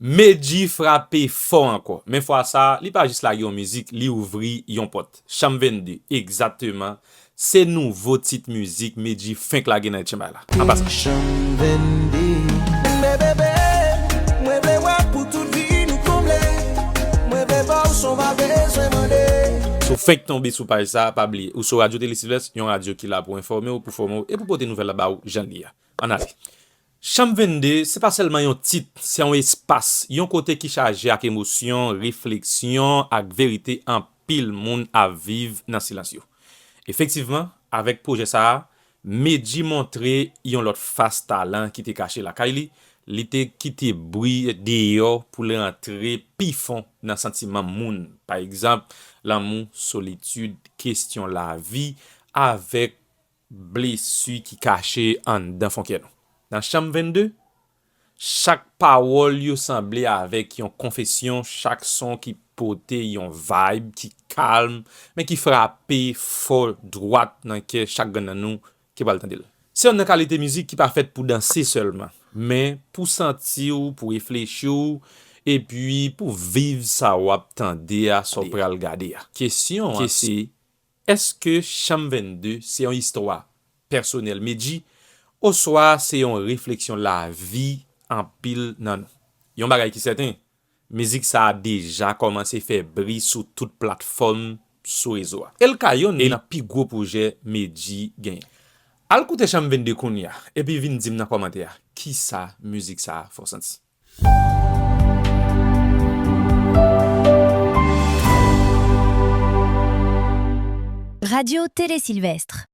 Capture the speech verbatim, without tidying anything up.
Medjy frape fò ankò, men fwa sa a, li pa jis lage yon mizik, li ouvri yon pòt. Chanm vennde, egzakteman, se nouvo tit mizik Medjy fenk lage nan etchenbay la. An pasan. Chanm vennde. Bebe, mwen vle wè pou tout vi nou konble. Mwen vle ba w sa w pa bezwen mande. Si w fenk tonbe sou paj sa a, pa bliye, ou sou Radyo Tele Silvès, yon radyo ki la pou enfòme w, pou fòme w e pou pote nouvèl la ba w jan l ye a. Ann ale. Chanm vennde, se pa sèlman yon tit, se yon espas, yon kote ki chaje ak emosyon, refleksyon, ak verite anpil moun ap viv nan silans yo. Efektivman, avèk pwojè sa a, Medjy montre yon lòt fas talan ki te kache lakay li. Li te kite bri deyò pou l rantre pi fon nan santiman moun. Pa egzanp, lanmou, solitid, kesyon lavi, avèk blesi ki kache anndan fon kè nou. Nan Chanm vennde, chak pawòl yo sanble avèk yon konfesyon, chak son ki pote yon vibe ki kalm, men ki frape fò dwat nan kè chak grenn nan nou ki pral tande l. Se youn nan kalite mizik ki pa fèt pou danse sèlman, men pou santi w, pou reflechi w, epi pou viv sa w ap tande a, sa w pral gade a. Kesyon an se, èske Chanm vennde se yon istwa pèsonèl Medjy, oswa se yon refleksyon lavi anpil nan nou? Yon bagay ki sèten, mizik sa a deja kòmanse fè bri sou tout platfòm sou rezo a. E l ka youn nan pi gwo pwojè Medjy genyen. Al koute Chanm vennde kounye a, epi vin di m nan kòmantè a, kisa mizik sa a fè w santi? Radio Télé Sylvestre.